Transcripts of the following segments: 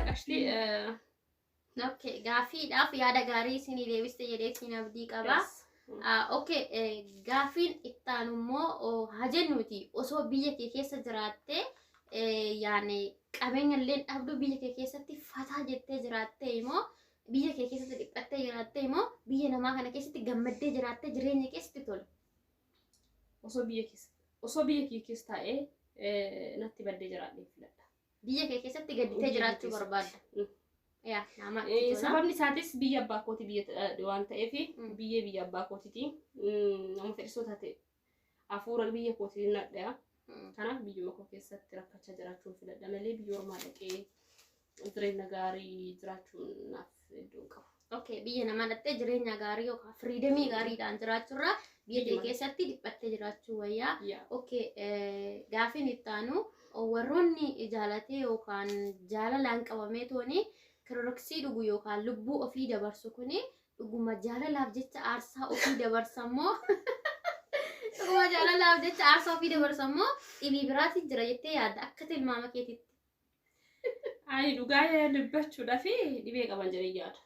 Qashtii. Okay, gaaffiidhaaf yaada gaarii isinii deebiste jedheetiin abdii qaba. Okay, gaaffiin itti aanu immoo haa jennuuti osoo biyya kee keessa jiraattee, yaani qabeenya illee dhabdu, biyya kee keessatti fataa jettee jiraattee immoo, biyya kee keessatti dhiphattee jiraattee immoo, biyya namaa kana keessatti gammaddee jiraattee jireenya keessatti tola? Osoo biyya kee keessa taa'ee natti baddee jiraadhee filadha. Biyya kee keessatti gadditee Biyya jiraachuu keessatti. Barbaadda. Yaa nama tola. Sababni isaatis biyya abbaa kooti biyya waan ta'eef, biyya abbaa kootiiti. Nama fedhisoo taate hafuura biyya kootii nadhaya. Kanaaf biyyuma koo keessatti rakkachaa jiraachuun filadha malee biyya ormaa dhaqee jireenya gaarii jiraachuun naaf iddoo hin qabu. Okay, biyya namaa dhaqxee jireenya gaarii yookaan freedomii gaariidhaan jiraachuurraa biyya kee keessatti dhiphattee jiraachuu wayyaa. Yaa. Okay, gaafiin itti aanu, warroonni jaalatee yookaan jaalalaan qabamee tooni Cloroxii dhugu yookaan lubbuu ofii dabarsu kuni dhuguma jaalalaaf jecha aarsaa ofii dabarsammoo, dhuguma jaalalaaf jecha aarsaa ofii dabarsammoo, dhibii biraati jira jettee yaadda akka tilmaama keetitti? Ani dhugaa dubbachuudhaaf dhibee qaban jedhee yaada.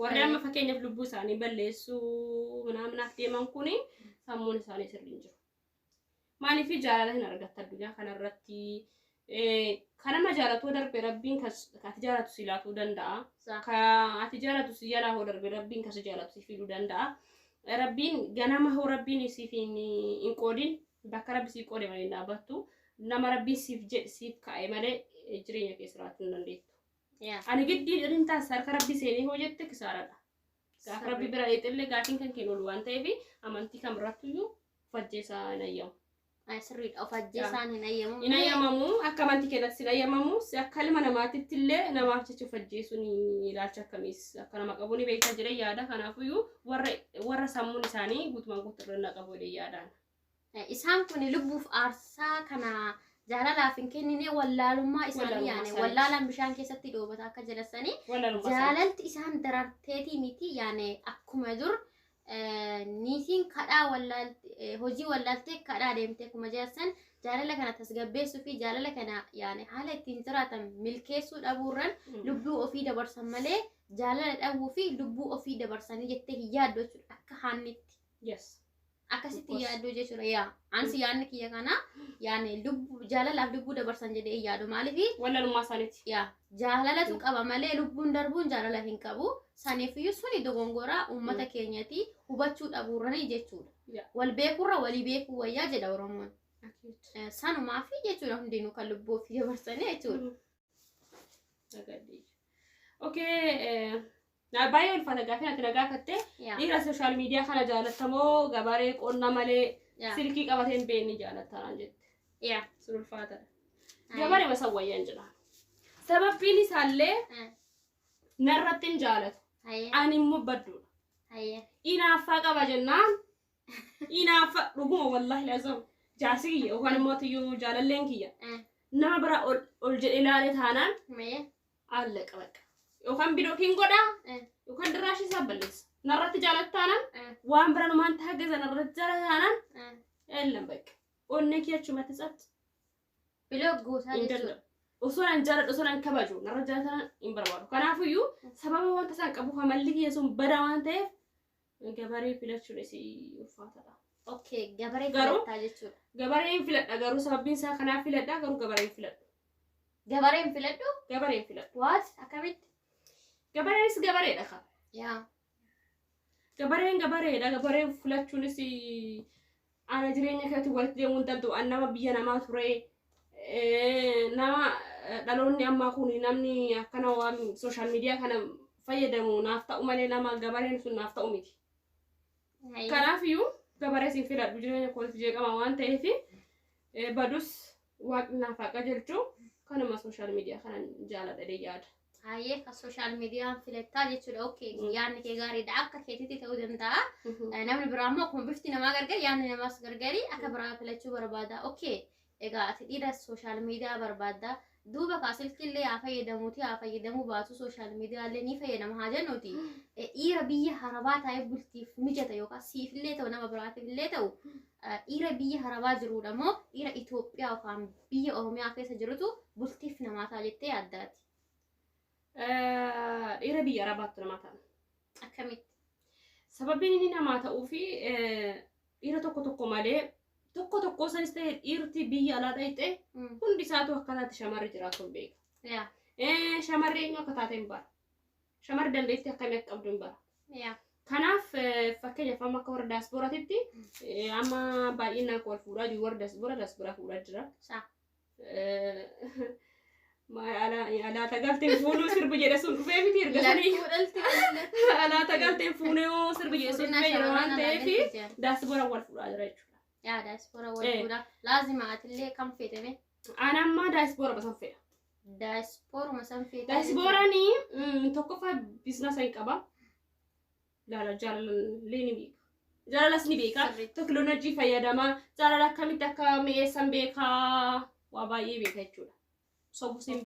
Warri amma fakkeenyaaf lubbuu isaanii balleessuu minaaminaaf deeman kuni sammuun isaanii sirrii hin jiru. Maaliif jaalala hin argatta addunyaa kanarratti? Kan nama jaalatu darbe Rabbiin kan ati jaalatu si laatuu danda'a. Ka ati jaalatu si jalaa hoo darbe Rabbiin kan si jaalatu si fiduu danda'a. Rabbiin ganama hoo Rabbiin siif hin qoodin, bakka Rabbi siif qoode malee hin dhaabbattu. Nama Rabbiin siif jedhe siif kaa'e malee jireenya keessa jiraachuu hin dandeettu. Ani giddii dhiriin taasisa harka Rabbi seenee hoo jette kisaaradha. Gaafa Rabbi bira dheexillee gaafiin kan kennu oolu waan ta'eef amantii kamirrattuyyuu fajjeesaa hin ayyamu. Sirriidha, of ajjeesaan hin ayyamu. Hin ayyamamu, akka amantii keenyatti hin ayyamamu, akka ilma namaatitti illee namaaf jecha of ajjeesuun ilaalcha akkamiis akka nama qabu ni beekaa jedhee yaada. Kanaafuyyuu warra sammuun isaanii guutumaan guutuu irra qabu jedhee yaadaan. Isaan kun lubbuuf aarsaa kana jaalalaaf hin kennine, wallaalummaa isaanii Wallaalummaa yaane isaaniiti. Wallaalaan bishaan keessatti dhoobata akka jedhasanii Wallaalummaa isaanii. jaalalti isaan dararteetii miti. Yaane akkuma dur niitiin kadhaa hojii wallaaltee kadhaa deemtee akkuma jedhasan, jaalala kana tasgabbeessuu fi jaalala kana yaane haala ittiin jiraatan milkeessuu dhabuurran lubbuu ofii dabarsan malee jaalala dhabuu fi lubbuu ofii dabarsanii jettee hin yaaddu jechuudha akka haannitti. Yes. Akkasitti Of course. yaaddu jechuudha. Yaa, ansi yaadni kiyya kana yaane lubbuu jaalalaaf lubbuu dabarsan jedhee hin yaadu. Maaliif? Wallaalummaa isaaniiti. Yaa, jaalalatu qaba malee lubbuun darbuun jaalala hin qabu. Saniifiyyuu suni dogongoraa uummata keenyati hubachuu dhabuurranii jechuudha. Wal beekurra walii beekuu wayyaa jedha Oromoon. Sanumaafi jechuudha hundinuu kan lubbuu ofii dabarsanii jechuudha. Okay, na baay'ee ulfaata gaafii ati na gaafatte. Yaa. Dhiira social media kana jaalattamoo gabaree qonna malee Yaa. silkii qabatee hin beekne jaalattanaan jette? Yaa. Sun ulfaataadha. Gabaree masa wayyaan jedha. Sababbiin isaallee narratti hin jaalatu. Ani immoo badduudha. Inaaffaa qaba jennaan, inaaffaa dhuguma, wallaahi lazam, jaarsi kiyya yookaan immoo tiyyuu jaalalleen kiyya nama bira ol ol jedhee ilaale taanaan allaqa bakka. Yookaan blockiin godhaa yookaan diraashii isaa balleessa. Narratti jaalatu taanaan waan bira numaan taaggaza narratti jaalatu taanaan eellan bakka. Onnee kiyya achumatti tsatti Block gootaa hin jechuudha. danda'u. Osoo nan jaaladhu, osoo nan kabaju narra jaalatan hin barbaadu. Kanaafuyyuu sababa wanta isaan qabuuf amalli kiyya sun badaa waan ta'eef gabaree filachuun isii ulfaataadha. Okay, gabaree filattaa jechuudha. Gabareen filadha garuu, sababbiin isaa kanaaf filadha garuu gabareen filadhu. Gabareen filadhu? Gabareen filadhu. What? Akkamitti? Gabareenis gabareedha ka. Yaa. Gabareen gabareedha. Gabareen filachuunis ana jireenya keetti walitti deemuu hin danda'u. An nama biyya namaa ture. Nama dhaloonni ammaa kun namni akkana waan social media kana fayyadamu naaf ta'u malee nama gabareen sun naaf ta'u miti. Kanaafiyyuu gabaree sin filadhu, jireenya kootiif jeeqama waan ta'eef, badus Waaqni naaf haa qajeelchu, kanuma social media kanan jaaladha jedhee yaada. Hayyee, kan social mediaan filattaa jechuudha. Okay, yaadni kee gaariidha. Akka keetitti ta'uu danda'a. Namni biraa immoo akkuma bifti namaa gargari yaadni namaas gargari, akka biraa filachuu barbaada. Okay, egaa ati dhiira social media barbaadda. Duuba kaa silkiillee haa fayyadamuuti, haa fayyadamuu baatu, social mediaallee ni fayyadama haa jennuuti. Dhiira biyya harabaa taa'ee bultiif mijata yookaan siifillee ta'u, nama biraatiif illee ta'u, dhiira biyya harabaa jirudha moo dhiira Itoophiyaa yookaan biyya Oromiyaa keessa jirutu bultiif namaa ta'a jettee yaaddaati? Dhiira biyya Arabaatti namaa ta'a. Akkamitti? Sababiin inni namaa ta'uu fi dhiira tokko tokko malee, tokko tokko sanis ta'e, dhiirti biyya alaa dhayxee hundi isaatu akkataatti shamarri jiraatu hin beeka. Shamarri eenyu akka taate hin bara. Shamarri dandeettii akkamii akka qabdu hin bara. Kanaaf fakkeenyaaf amma akka warra daasporaatitti amma baay'inaan wal fuudhaa jiru, warra daasporaa fuudhaa jira. Alaata galteen fuunuu sirbi jedhe sun dhufee miti erga sanii. Alaata galteen fuunuu sirbi jedhe sun dhufee jira waan ta'eef daasporaa wal fuudhaa jira jechuudha. Yaa, daasporaa wal fuudhaa. Laazima atillee kam feetame? Ani amma daasporaa basan fedha. Daasporuma san feeta. Daasporaan tokkoffaa business hin qaba. Laala, jaalallee ni beeka. Jaalalas ni beeka. Teknoolojii fayyadama. Jaalala akkamitti akka mi'eessan beeka. Waa baay'ee beeka jechuudha. Sobus hin